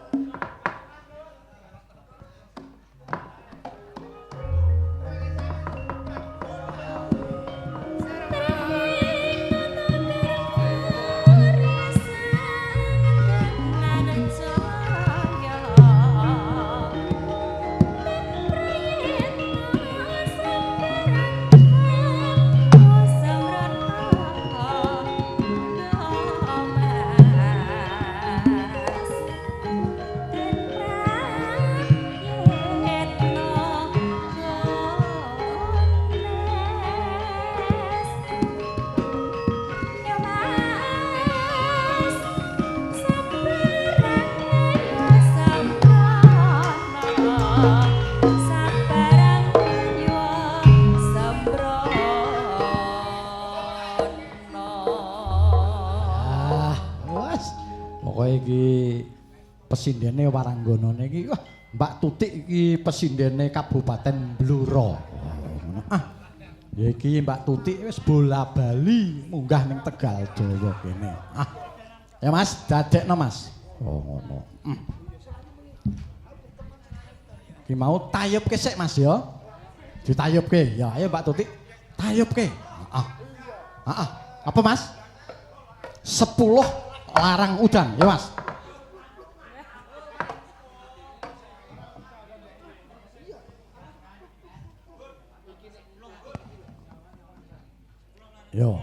Pesindene waranggonane iki wah Mbak Tutik iki pesindene Kabupaten Blora. Ngono. Ah. Ya iki Mbak Tutik wis bola-bali munggah ning Tegal Jawa kene. Ah. Ya Mas, dadekno Mas. Oh ngono. Iki mau tayubke sik Mas ya. Ditayubke. Ya ayo Mbak Tutik, tayubke. Ah. Ah. Apa Mas? 10 larang udan ya Mas. Yo.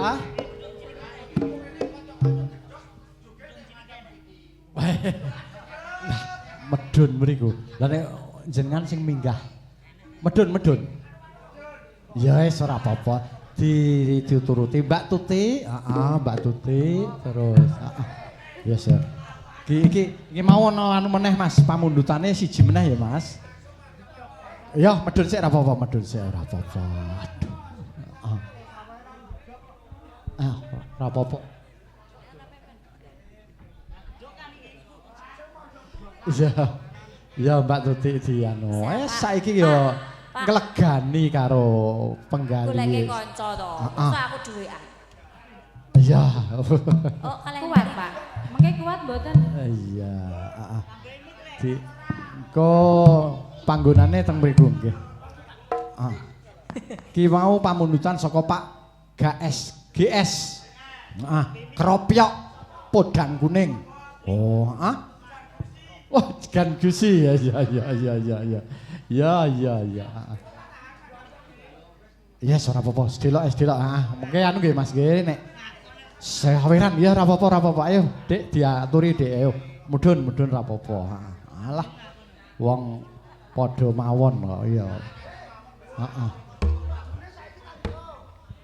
Hah? Medun mriku. Lah nek jenengan sing minggah. Medun. Ya wis ora apa-apa. Dituruti Mbak Tuti, heeh, Mbak Tuti terus heeh. Ya, sir. Iki mau ana anu meneh Mas, pamundhutane siji meneh ya Mas. Ya, medun sik ora apa-apa, medun sik ora apa-apa. Aduh. Heeh. Ah, ora apa-apa. Iya. Ya Mbak Tuti dianu. Saiki ya nglegani karo penggali. Goleke kanca to. Masa aku dhewean. Iya. Oh, kalih Kuat, Pak. Mengke kuat mboten? Iya, heeh. Di engko panggonane teng mriku nggih. Ah. Ki mau pamundutan saka Pak GS GS. Heeh, keropyok podang kuning. Oh, heeh. Wah, gan gusi ya ya ya ya ya ya. Ya ya ya. Ya ora apa-apa, sedelok sedelok. Heeh, mengke anu nggih Mas nggih nek saweran ya ora apa-apa ora apa-apa. Ayo, Dik diaturi Dik ayo. Mudhun ora apa-apa. Alah. Wong padha mawon kok iya. Heeh.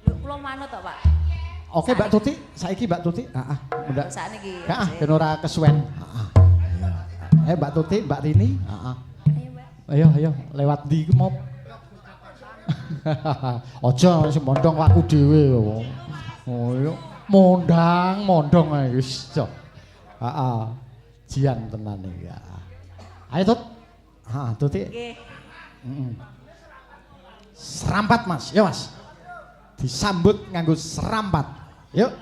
Lho kula manut to, Pak. Oke Mbak Tuti, saiki Mbak Tuti, heeh, mundak. Sakniki. Heeh, ben ora kesuwen. Heeh. Iya. Mbak Tuti, Mbak Rini, heeh. Ayo, Mbak. Ayo ayo lewat ndi iku mau. Aja sing mondong aku dhewe. Oh iya, mondang-mondong ae wis. Heeh. Jian tenan iki. Ayo Tut. Heeh, Tuti. Nggih. Heeh. Serampat Mas, ya Mas. Disambut nganggo serampat. Yuk.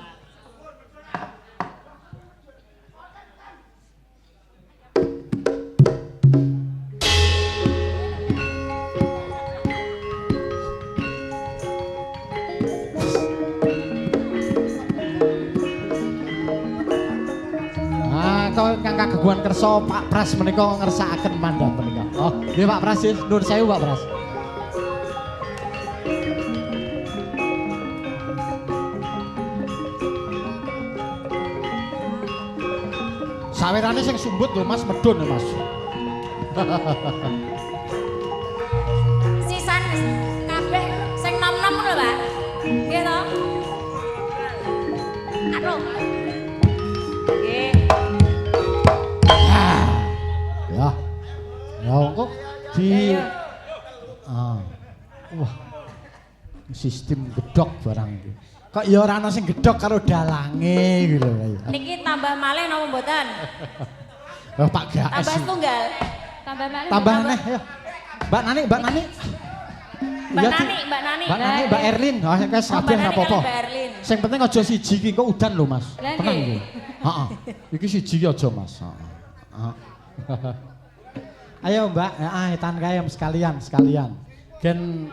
Nah, kang kageguan kersa Pak Pras menika ngersakaken mandhap menika. Oh, nggih Pak Pras, nuwun sewu Pak Pras. Sawerane sing sumbut lho Mas, medun ya Mas. Sisan kabeh sing nom-nom lho, Pak. Nggih to? Aduh. Nggih. Ya. Ya kok di ah. Wah. Sistem gedhok barang iki. Kok ya ora ana sing gedhok karo dalange iki lho kaya. Niki tambah malih napa mboten? Oh, Pak GS. Tambah setunggal. Tambah malih. Tambah neh ayo. Mbak Nani, Mbak Nani. Mbak Nani, Mbak Nani. Mbak Nani, Mbak Erlin. Oh, wis kabeh ora apa-apa. Sing penting aja siji iki engko udan lho, Mas. Tenang iki. Heeh. Iki siji iki aja, Mas. Heeh. Ayo, Mbak, heeh, etan kae sekalian, sekalian. Gen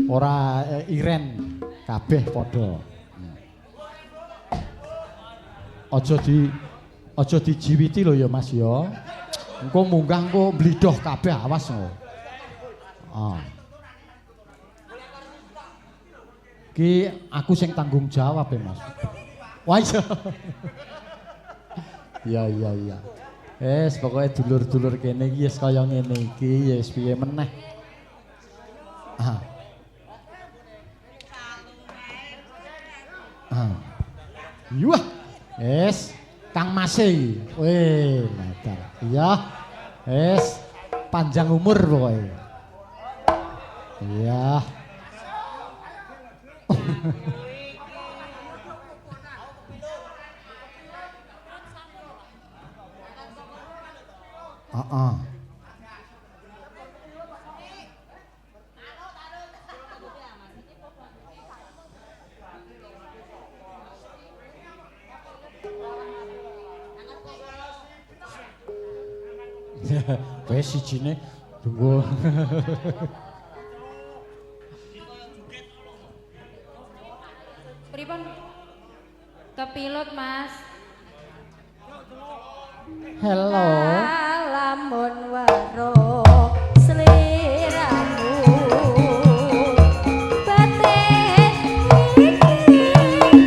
ora iren kabeh padha. Aja dijiwiti lho ya Mas ya. Engko munggah engko mblidoh kabeh awas engko. Ah. Ki aku sing tanggung jawab ya Mas. Wah iya. Iya iya iya. Wis pokoke dulur-dulur kene iki wis kaya ngene iki ya wis piye meneh. Ah. Ah. Wah. Wis Kang Mase iki. Weh, madar. Iya. Wis panjang umur pokoke. Iya. Heeh. Wes sijine tunggu. Pripun? Kepilut, Mas. Hello. Lamun weruh sliramu batin iki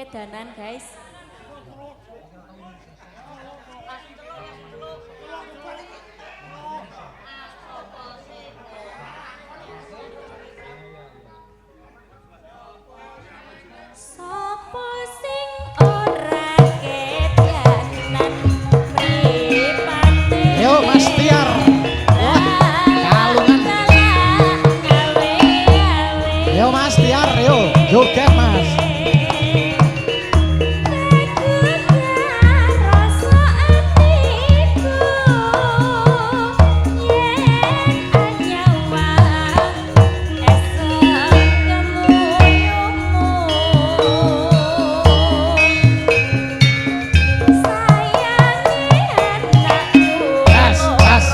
Kedanan, guys. Sopo sing ora kedanan mripate. Yo Mas Tiar. Wah, kalungan. Yo Mas Tiar, yo joget Mas. Mas, mas.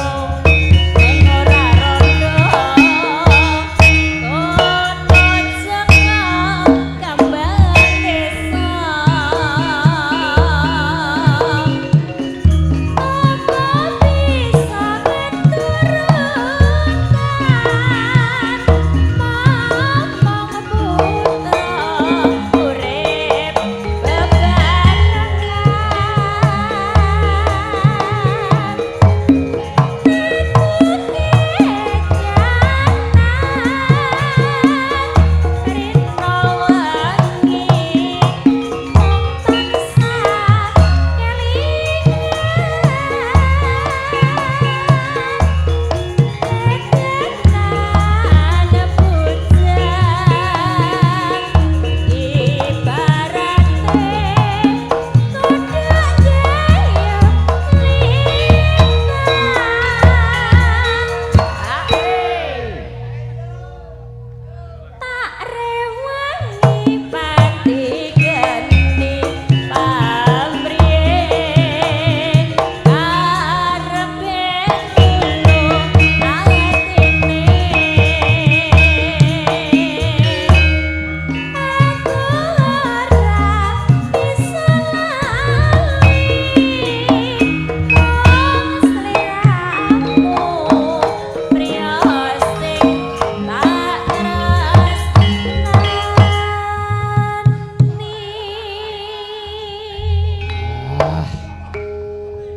Ah.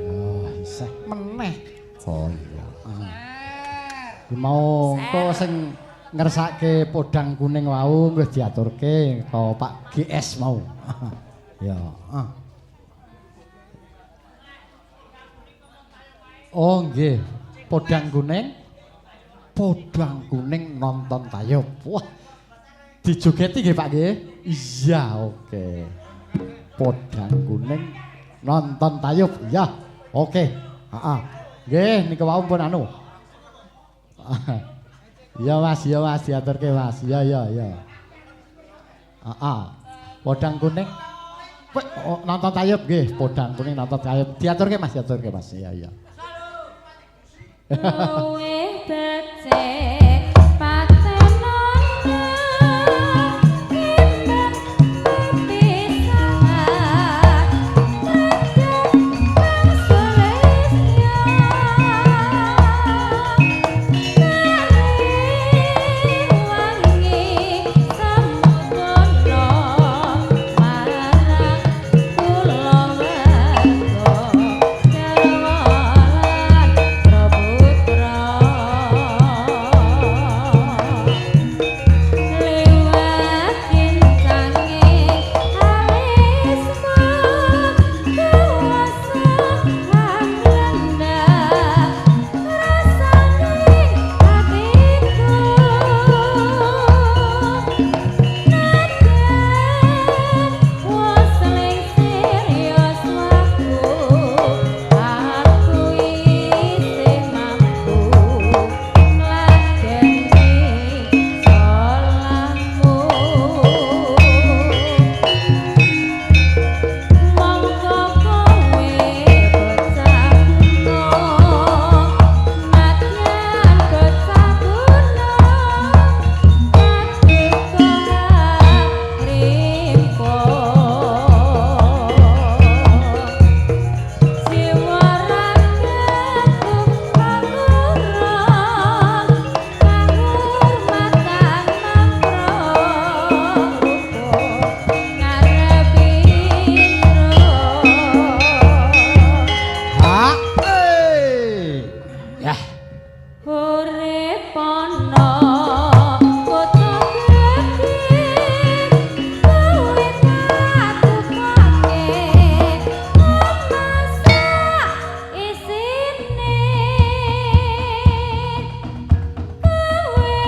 Oh, isih meneh. Oh iya. Ki mau engko sing ngersake podang kuning wau wis diaturke karo Pak GS mau. Ya. Ah. Oh nggih, podang kuning. Podang kuning nonton tayub. Wah. Dijogeti nggih Pak nggih? Iya, oke. Podang kuning nonton tayub. Iya, oke. Heeh. Nggih, niku wau pun anu. Iya Mas, diaturke Mas. Iya, iya, iya. Heeh. Podang kuning. Weh, oh, nonton tayub nggih, podang kuning nonton tayub. Diaturke Mas, diaturke Mas. Iya, iya. Luwih becik patenono timbang pisan kadang bangsa wangi samudono marang kula warga garwa lan putra. Urip ana kutha gedhe kowe takutake masak isine kowe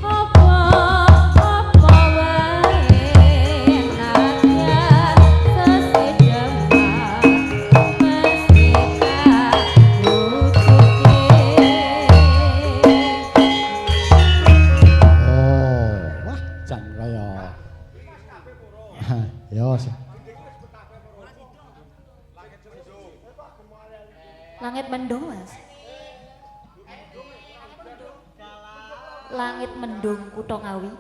apa-apa wae nadyan sesedeman mesti kawujudke. Oh, wah jan kaya. Yo. Langit mendung, Mas. Langit mendung kutha Ngawi.